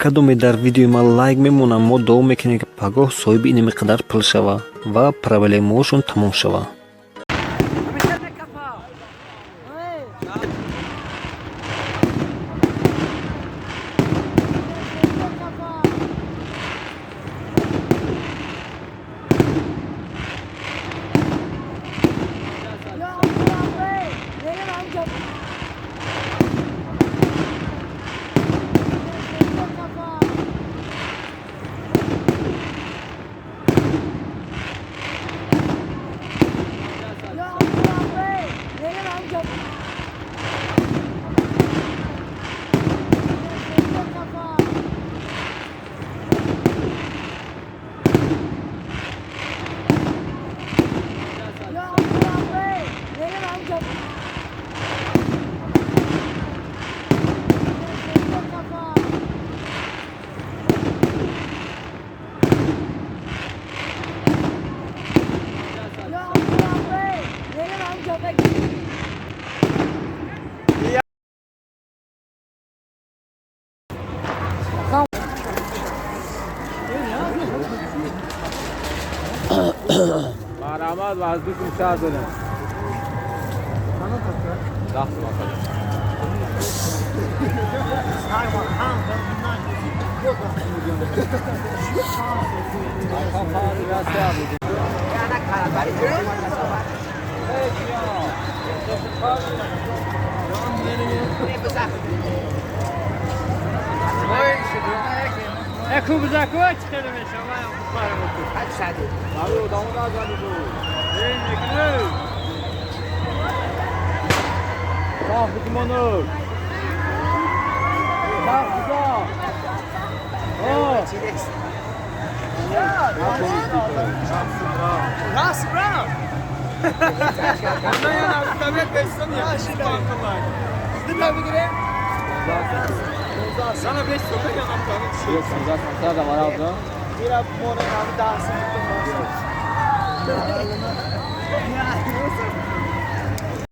Кадоме дар видеои ман лайк мемонам, мо дуо мекунем, ки пагоҳ соҳиби инами қадар пул шава ва проблемаҳошон тамом шава. Марҳамат, воздушный шар дорем. 10 сом.